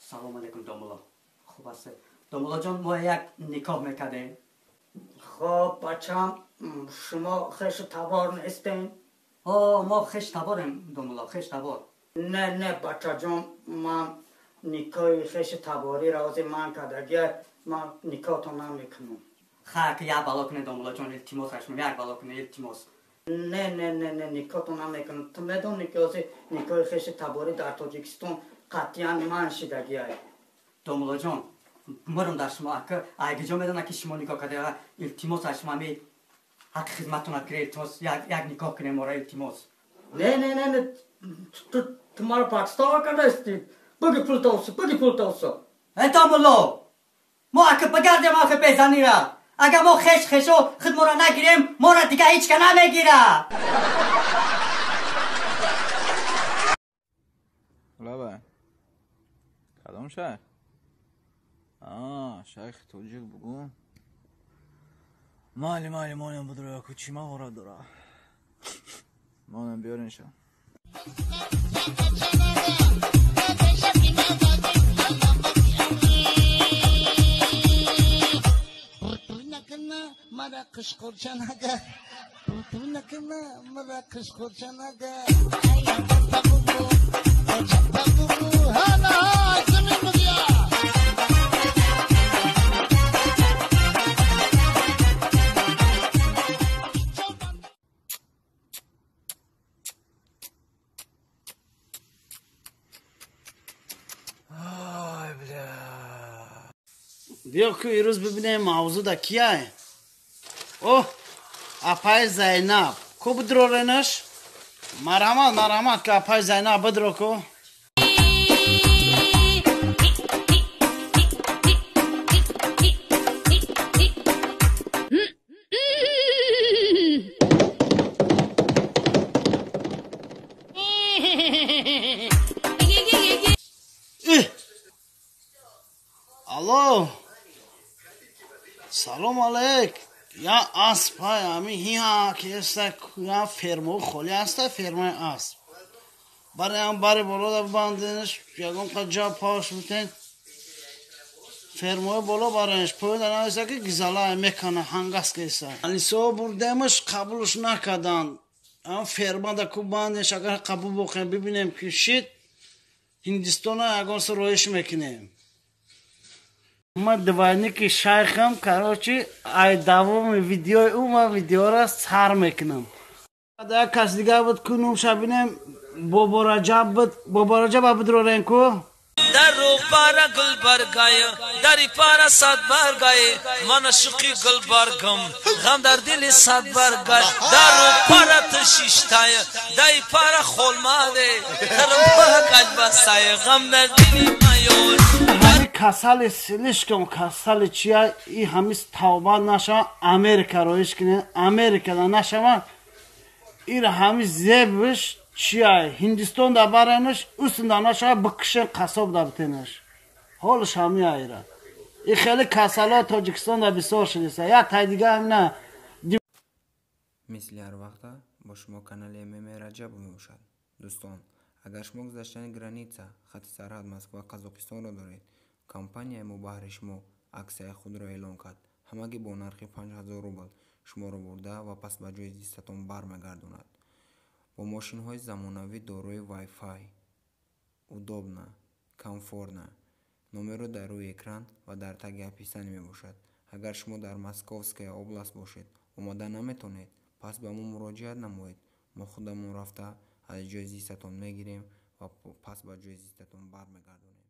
Салом алейкум домулло. Хуб ҳастед? Домулло ҷон, мо як никоҳ мекардем. Хоб бачам, шумо хешу табор нестен? О, мо хеш таборем домулло, хеш табор. Не, не, бачаҷон, ман никоҳи хеши табориро ҳозир ман кардагия, ман никоҳтон намекунам. Ха, ки як бало кунед домулло ҷон, илтимос аз шумо, як бало кунед, илтимос. Не, не, не, не, никоҳтон намекунам. Ту медонӣ ки ҳозир никоҳи хеши таборӣ дар Тоҷикистон қатъиян манъ шидагиай. Домулло ҷон, мурам дар шумо, ака, айгиҷо медонад ки шумо никоҳ карда, илтимос аз шумо, ҳами ҳаққи хизматтонат кунед, илтимос, як никоҳ кунем мора, илтимос. Не, не, не, не, ту маро подстава кардаисти. Буги пул тавсу, буги пул тавсу. Э, домулло, мо ака бигардем охи безанира. Агар мо хеш хешо худ моро нагирем, моро дигар ҳеҷ ка намегирад. Лаба, кадом шайх? Шайхи тоҷик бугу. Майли, майли, монам будро, яку чӣ маҳорат дора. Монам биёринша. Мара қишқурчанага, тунакна мара қишқурчанага. Ай, бля. Биё ку ирӯз бибинем мавзӯъ да кияй. Оҳ, апай Зайнаб. Ку бидроrenаш? Марҳамат, марҳамат, ки апай Зайнаб бидро ку. Алло. Салом алейк. Я асп ҳай, ами ҳиҳа ки эста я фермо холи аста, фермаи асп. Барои ам бари боло да банденаш, ягон қа ҷа паш бутен. Фермои боло барояш поён да нависа ки гизала мекана ҳангас кеса. Алисо бурдемаш қабулш накарданд. Ам ферма да ку бандеш агар қабул бохем бибинем ки шид Ҳиндистона ягон су роиш мекунем. Ма двойники шайхам, короче, ай давоми видеои ӯ ма видеора сар мекунам. Як кас дигар буд ку нумша бинем, Бобораҷаб буд, Бобораҷаб абудрорен ку? Дару пара гул баргай, дари пара сад баргай, ман ашқи гул баргам, ғам дар дили сад баргай, дару пара тшиштай, дай пара холмаде, дару пара каҷ басай, ғам дар дили майор. Касали слишком касали чия и ҳамис тавба нашава, Америка роиш кунед, Америкада нашава, ира ҳамис зебш чия Ҳиндистон да баренаш, усунда нашава, бикшен қасоб да битенаш. Ҳолш ҳами айра. И хеле касало Тоҷикистон да бисёр шудеса. Як тай дига ҳамина. Мисли ҳар вақта бо шумо канали ММ Раҷабов мебошад. Дӯстон, агар шумо гузаштани граница, хати сарҳад Москва Қазоқистонро доред, компанияи мо баҳри шумо аксияи худро эълон кард. Ҳамагӣ бо нархи 5000 рубл шуморо бурда ва пас ба ҷои зистатон бармегардонад. Бо мошинҳои замонавӣ дорои Wi-Fi, удобно, комфортно. Номерро дар рӯи экран ва дар таги описание мебошад. Агар шумо дар Московская област бошед, омода наметонед, пас ба мо муроҷиат намоед. Мо худамон рафта аз ҷои зистатон мегирем ва пас ба ҷои зистатон бармегардонем.